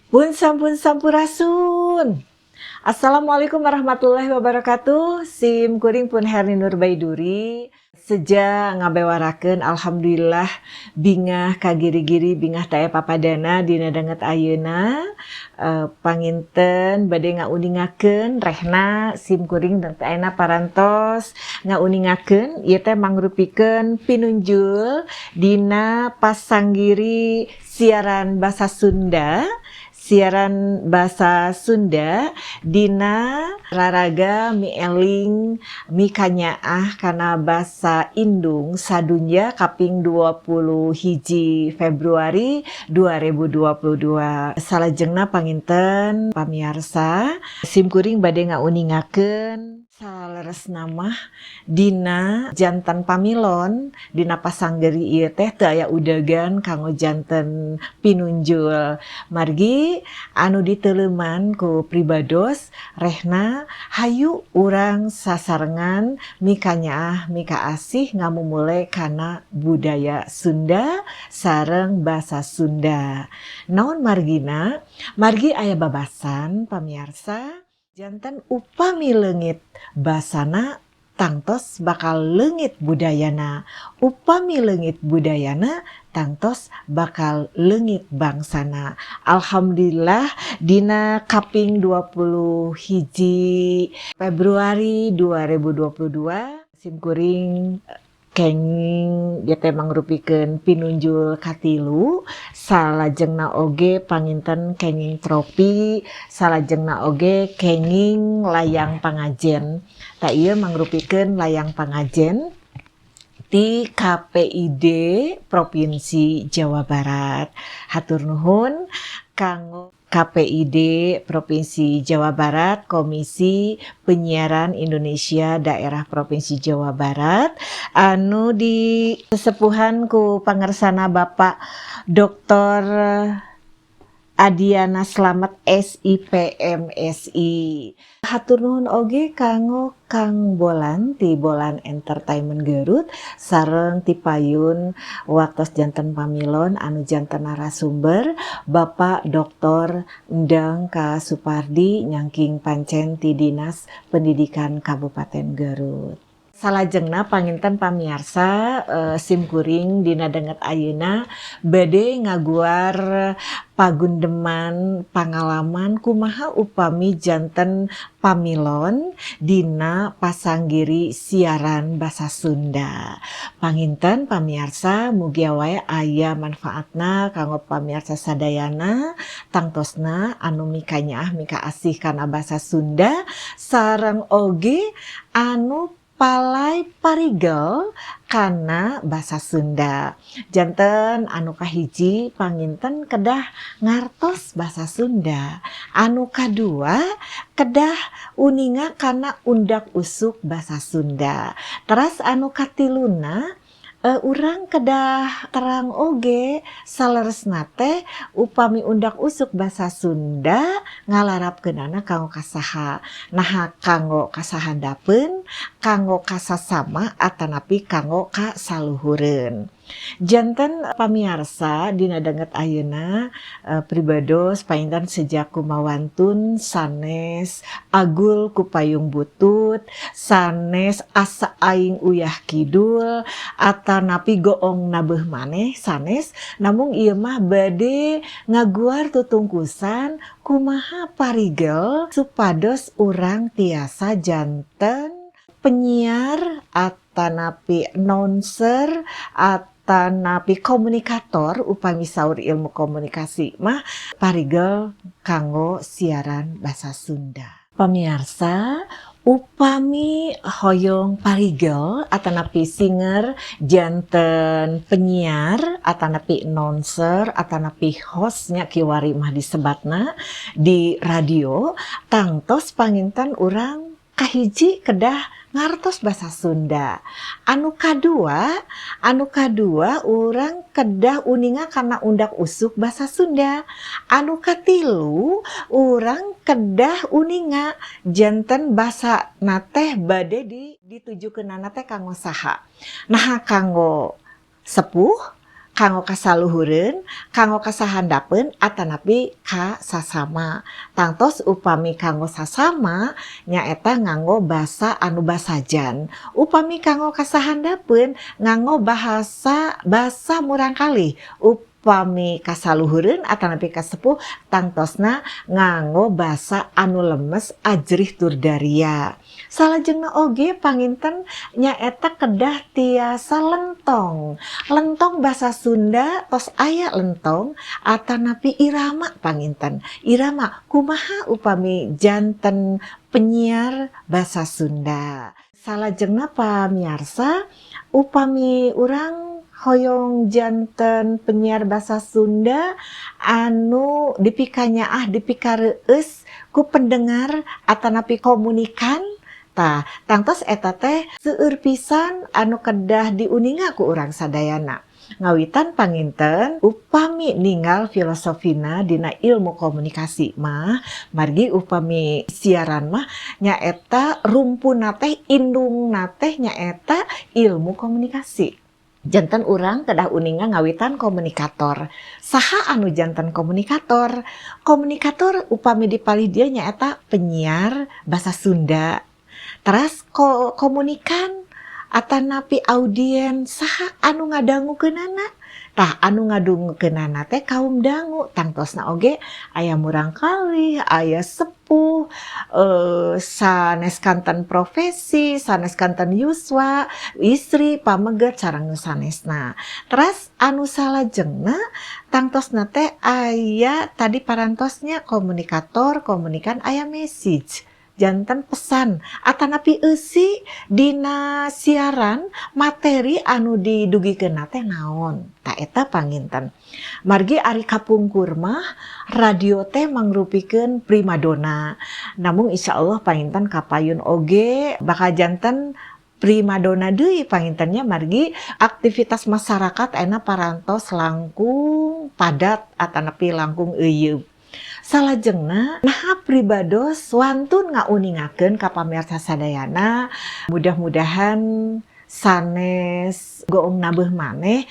Pun sampun sampurasun. Assalamualaikum warahmatullahi wabarakatuh. Sim kuring pun Herni Nurbaiduri. Seja ngabewarakeun, alhamdulillah bingah ka giri-giri, bingah teu aya papadana dina danget ayeuna. Panginten bade ngauningakeun rehna sim kuring dan ayeuna parantos ngauningakeun ieu teh mangrupikeun pinunjul dina pasanggiri siaran basa Sunda, siaran bahasa Sunda dina raraga mieling mikanyaah kana basa indung sadunya kaping 21 Februari 2022. Salajengna panginten pamiarsa, simkuring bade ngauningakeun saleresna mah dina janten pamilon dina pasanggeri ieu teh teu aya udegan kanggo janten pinunjul, margi anu diteuleuman ku pribados rehna hayu urang sasarengan mikanyaah mikaasih ngamumule kana budaya Sunda sareng basa Sunda. Naon margina? Margi aya babasan, pamiarsa, janten upami leungit basana tangtos bakal leungit budayana, upami leungit budayana tangtos bakal leungit bangsana. Alhamdulillah dina kaping 21 Februari 2022 simkuring kenging ieu teh mangrupikeun pinunjul katilu, salajengna oge panginten kenging tropi, salajengna oge kenging layang pangajen. Tah, ieu mangrupikeun layang pangajen ti KPID Provinsi Jawa Barat. Hatur nuhun kanggo KPID Provinsi Jawa Barat, Komisi Penyiaran Indonesia Daerah Provinsi Jawa Barat anu disesepuhan ku pangersana Bapak Dr. Adiana Slamet SIP MSI. Hatur nuhun oge kanggo Kang Bolan ti Bolan Entertainment Garut sareng ti payun waktos janten pamilon anu janten narasumber Bapak Dr. Endang K. Supardi nyangking pancen ti Dinas Pendidikan Kabupaten Garut. Salajengna panginten pamiarsa, simkuring dina danget ayeuna bade ngaguar pagundeman pangalaman kumaha upami janten pamilon dina pasanggiri siaran basa Sunda. Panginten pamiarsa, mugia wae aya manfaatna kanggo pamiarsa sadayana, tangtosna anu mikanyaah mikaasih kana basa Sunda sareng oge anu palay parigel kana basa Sunda. Janten anu kahiji panginten kedah ngartos basa Sunda. Anu kadua kedah uninga kana undak usuk basa Sunda. Teras anu katiluna, urang kedah terang oge saleresna teh upami undak usuk basa Sunda ngalarapkeunana kanggo kasaha. Naha kanggo kasahandapeun, kanggo kasasama, atanapi kanggo kasaluhureun. Janten pamiarsa, dina danget ayeuna pribados panginten seja kumawantun sanes agul ku payung butut, sanes asa aing uyah kidul, atanapi goong nabeuh maneh, sanes. Namung ieu mah bade ngaguar tutungkusan kumaha parigel supados urang tiasa janten penyiar atanapi announcer atanapi komunikator, upami saur ilmu komunikasi mah parigel kanggo siaran basa Sunda. Pamiarsa, upami hoyong parigel atanapi singer janten penyiar atanapi announcer atanapi hostnya, kiwari mah disebatna di radio, tangtos panginten urang kahiji kedah ngartos basa Sunda. Anu kadua urang kedah uninga kana undak usuk basa Sunda. Anu katilu urang kedah uninga janten basa na teh bade ditujukeunana teh kanggo saha. Naha kanggo sepuh, Kanggo kasaluhureun, kanggo kasahandapeun, atanapi ka sasama. Tangtos upami kanggo sasama nyaeta nganggo basa anu basajan. Upami kanggo kasahandapeun nganggo bahasa basa murangkalih. Upami kasaluhureun atanapi kasepuh tangtosna nganggo basa anu lemes, ajrih tur daria. Salajengna oge panginten nyaeta kedah tiasa lentong. Lentong basa Sunda tos aya lentong atanapi irama panginten. Irama kumaha upami janten penyiar basa Sunda. Salajengna pamiarsa, upami urang hoyong janten penyiar basa Sunda anu dipikanyaah, dipikareueus ku pendengar atanapi komunikan, tah tangtos eta teh seueur pisan anu kedah diuninga ku urang sadayana. Ngawitan panginten upami ninggal filosofina dina ilmu komunikasi mah, margi upami siaran mah nyaeta rumpunna teh, indungna teh nyaeta ilmu komunikasi. Janten urang kedah uninga ngawitan komunikator. Saha anu janten komunikator? Komunikator upami dipalih dieu nyaeta penyiar basa Sunda. Teras komunikan atanapi audiens, saha anu ngadangukeunana? Tah, anu ngadangukeunana teh kaum dangu. Tangtosna oge aya murangkalih, aya sepuh, sanes kanten profesi, sanes kanten yuswa, istri, pameget sareng nu sanesna. Teras anu salajengna tangtosna teh aya tadi parantosnya komunikator, komunikan, aya message, janten pesan atanapi eusi dina siaran, materi anu didugikeunna teh naon. Tah, eta panginten margi ari kapungkur mah radio teh mangrupikeun primadona, namun insyaallah panginten kapayun oge bakal janten primadona deui pangintennya, margi aktivitas masyarakat ayeuna parantos langkung padat atanapi langkung euyeup. Salajengna naha pribados wantun ngauningakeun ka pamirsa sadayana, mudah-mudahan sanes goong nabeuh maneh.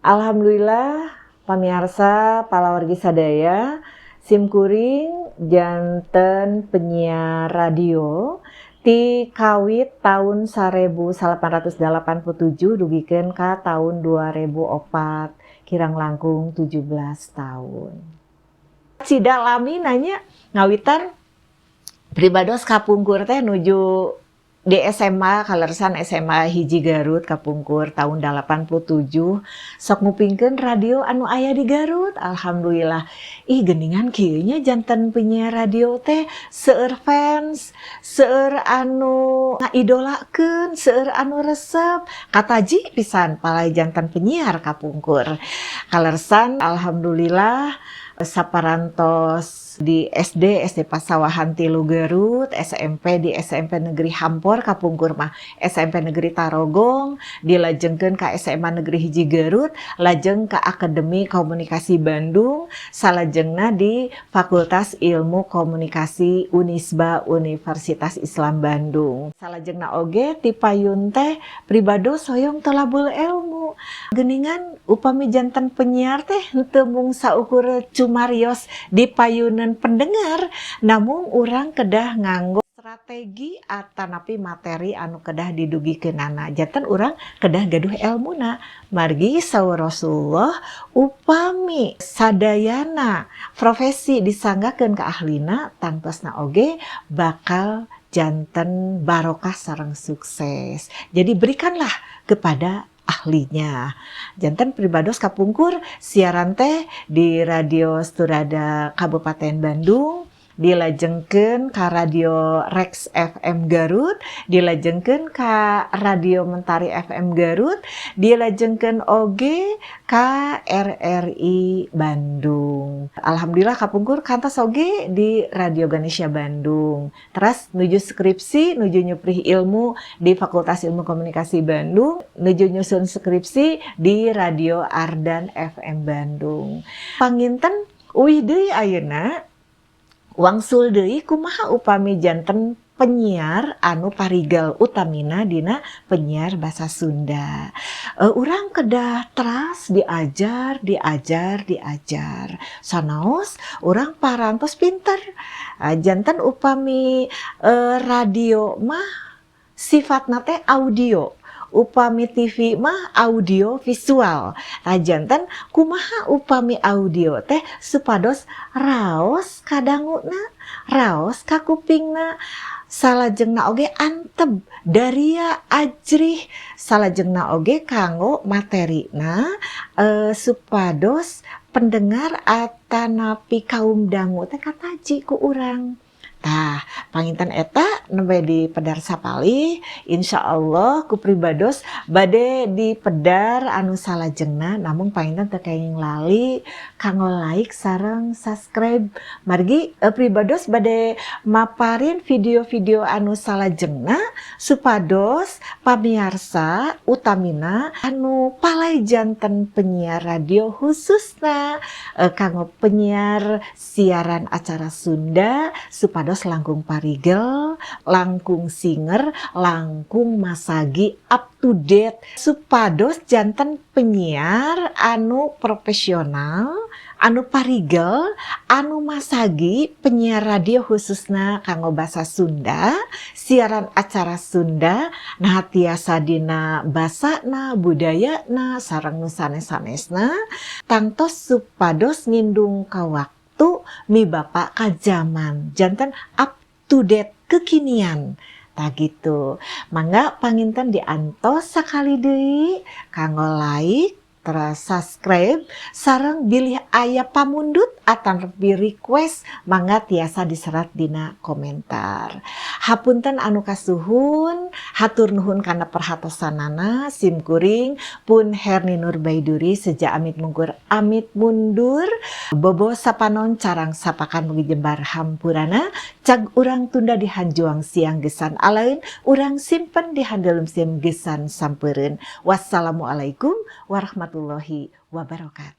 Alhamdulillah, pamirsa, palawargi sadaya, simkuring janten penyiar radio ti kawit tahun 1887 dugikeun ka tahun 2004, kirang langkung 17 tahun. Cida lami nanya ngawitan pribados kapungkur teh nuju di SMA, kaleresan SMA 1 Garut kapungkur tahun 87 sok ngupingkeun radio anu aya di Garut. Alhamdulillah, ih, geningan kieu nya janten penyiar radio teh, seueur fans, seueur anu ngaidolakeun, seueur anu resep, kataji pisan palai janten penyiar kapungkur. Kaleresan alhamdulillah saparantos di SD, SD Pasawahan 3 Garut, SMP di SMP Negeri Hampor, kapungkur mah SMP Negeri Tarogong, dilajengkeun ka SMA Negeri 1 Garut, lajeng ka Akademi Komunikasi Bandung, salajengna di Fakultas Ilmu Komunikasi Unisba Universitas Islam Bandung. Salajengna oge ti payun teh pribados hoyong tolabul ilmu. Geningan upami janten penyiar teh henteu mung saukur cumarios di payunan pendengar, namun urang kedah nganggo strategi atanapi materi anu kedah didugikeunana. Janten urang kedah gaduh elmuna, margi saur Rasulullah upami sadayana profesi disanggakeun ka ahlina, tangtosna oge bakal janten barokah sareng sukses. Jadi berikanlah kepada ahlinya. Janten pribados kapungkur siaran teh di Radio Sturada Kabupaten Bandung, dilajengkeun ka Radio Rex FM Garut, dilajengkeun ka Radio Mentari FM Garut, dilajengkeun oge ka RRI Bandung. Alhamdulillah kapungkur kantos oge di Radio Ganesha Bandung. Teras nuju skripsi, nuju nyuprih ilmu di Fakultas Ilmu Komunikasi Bandung, nuju nyusun skripsi di Radio Ardan FM Bandung. Panginten uih deui ayeuna wangsul deui kumaha upami janten Penyiar anu parigel, utamina dina penyiar basa Sunda. Urang kedah teras diajar, diajar, diajar. Sanaos urang parantos pinter. Janten upami radio mah sifatna teh audio, upami TV mah audio visual. Tah, janten kumaha upami audio teh supados raos kadanguna, raos kakupingna, salajengna oge antep daria ajrih, salajengna oge kanggo materina supados pendengar atanapi kaum dangu teh kataji ku urang. Tah, panginten eta nembe di pedar sapalih, insyaallah ku pribados bade di pedar anu salajengna. Namung panginten teu kenging lali kanggo like sareng subscribe, margi pribados bade maparin video-video anu salajengna supados pamiarsa, utamina anu palay janten penyiar radio, khususna kanggo penyiar siaran acara Sunda, supados langkung parigel, langkung singer, langkung masagi up to date, supados janten penyiar anu profesional, anu parigel, anu masagi penyiar radio, khususna kanggo basa Sunda, siaran acara Sunda, nah tiasa dina basana, budayana, sareng nu sanes-sanesna, tangtos supados ngindung ka waktu mibapa ka zaman, janten up to date, kekinian. Tah gitu. Mangga panginten diantos sakali deui kanggo like, terus subscribe, sareng bilih aya pamundut atanapi request, mangga tiasa diserat dina komentar. Hapunten anu kasuhun, hatur nuhun kana perhatosanana. Sim kuring pun Herni Nurbaiduri, seja amit mungkur amit mundur, bobo sapanon carang sapakan, mugi jembar hampurana. Cag urang tunda di hanjuang siang gesan alaeun, urang simpen di handeuleum sieun gesan sampeureun. Wassalamualaikum warahmatullahi wabarakatuh.